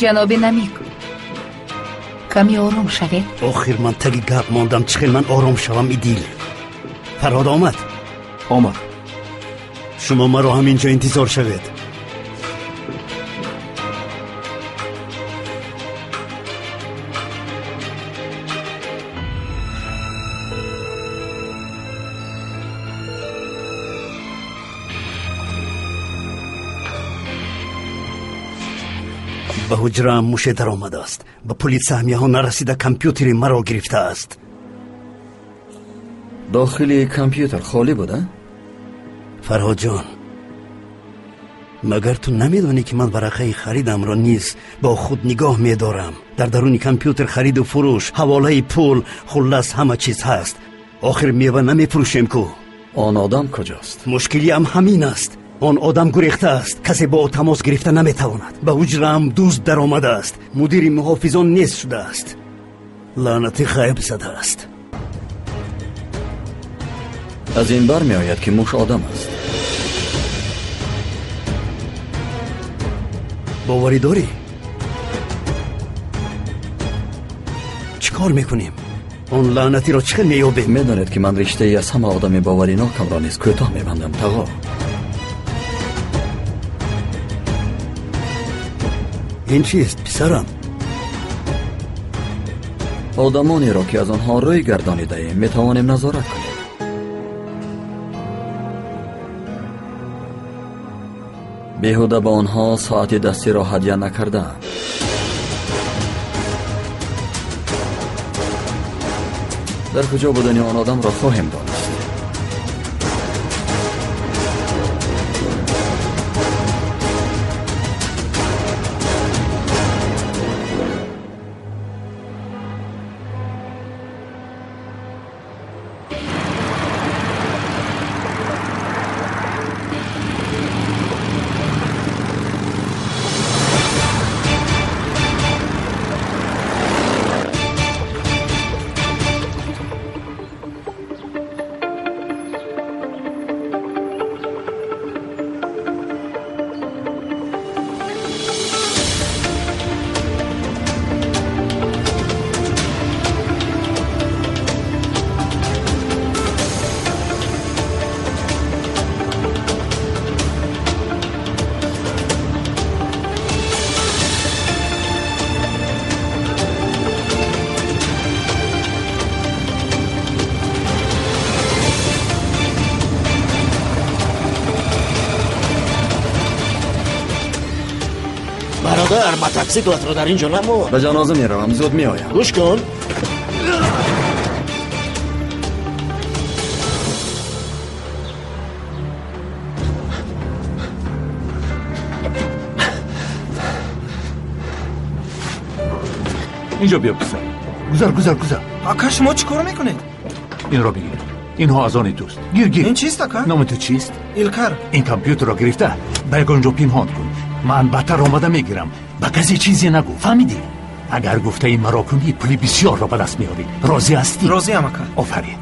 Ҷаноби Намик, каме ором шавед. Охир ман таги гап мондам, чӣ хел ман ором шавам? Идил, Фарҳод омад? Омад. Шумо маро ҳамин ҷо интизор шавед. Ба ҳуҷраам муше даромадааст. Ба пули саҳмияҳо нарасида компютери маро гирифтааст. Дохили компютер холӣ буда? Фарҳодҷон, магар ту намедонӣ, ки ман варақаи харидамро низ бо худ нигоҳ медорам? Дар даруни компютер хариду фурӯш, ҳаволаи пул, хуллас ҳама чиз ҳаст. Охир мева намефурӯшем ку. Он одам куҷост? Мушкилиам ҳамин аст. Он одам гурехтааст, касе бо ӯ тамос гирифта наметавонад. Ба ҳуҷраам дузд даромадааст. Мудири муҳофизон нест шудааст. Лаънати ғайб задааст. Аз ин бармеояд, ки муш одам аст. Боварӣ дорӣ? Чӣ кор мекунем? Он лаънатиро чӣ хел меёбем? Медонед, ки ман риштаи аз ҳама одами боваринокамро низ кӯтоҳ мебандам, тағо. Ин чист, писарам? Одамонеро, ки аз онҳо рӯй гардонидаем, метавонем назорат кунем. Беҳуда ба онҳо соати дастиро ҳадя накардаам. Дар куҷо будани он одамро хоҳем донист. Бародар, мотоциклатро дар ин ҷо намон. Ба ҷаноза меравам, зуд меоям. Гӯш кун. Инҷо биё, писар. Гузар, гузар, гузар. Ака, шумо чӣ кор мекунед? Инро бигир. Инҳо аз они туст. Гир, гир. Ин чист, ака? Номи ту чист? Илкар. Ин компютерро гирифта ба ягон ҷо пинҳон кун. Ман баъдтар омада мегирам. Ба касе чизе нагӯ, фаҳмидӣ? Агар гуфтаи маро кунӣ, пули бисёрро ба даст меорӣ. Розӣ ҳастӣ? Розиам, ака. Офарин.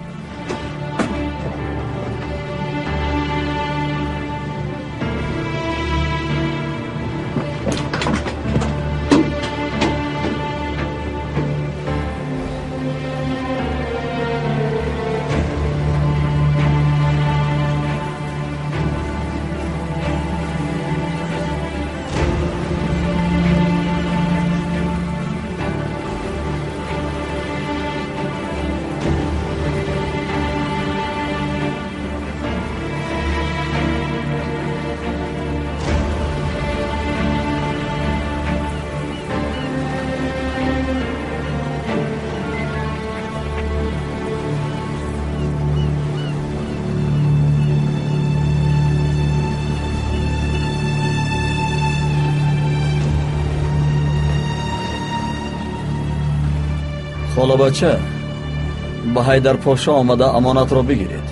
Холабача, ба Ҳайдарпошо омада амонатро бигиред.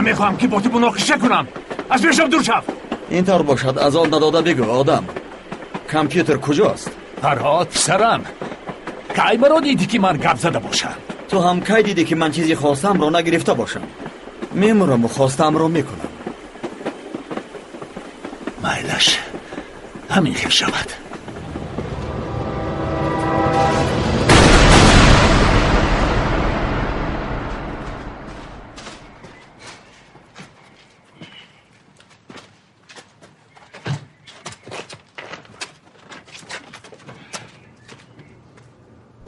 Намехоҳам ки бо ту муноқиша кунам. Аз пешам дур шав. Ин тавр бошад, азоб надода бигӯ, одам. Компютер куҷост? Фарҳод, писарам, кай маро дидӣ ки ман гап зада бошам? Ту ҳам кай дидӣ ки ман чизи хостаамро нагирифта бошам? Мемураму хостаамро мекунам. Майлаш, ҳамин хел шавад.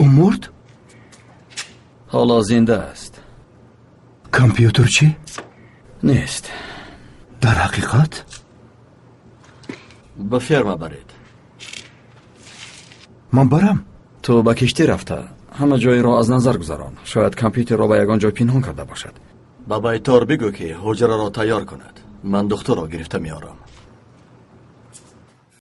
Ӯ мурд? Ҳоло зинда аст. Компютер чӣ? Нест. Дар ҳақиқат? Ба ферма баред. Ман барам? Ту ба киштӣ рафта ҳама ҷойро аз назар гузарон. Шояд компютерро ба ягон ҷой пинҳон карда бошад. Ба байтор бигӯ ки ҳуҷраро тайёр кунад. Ман духтурро гирифта меорам.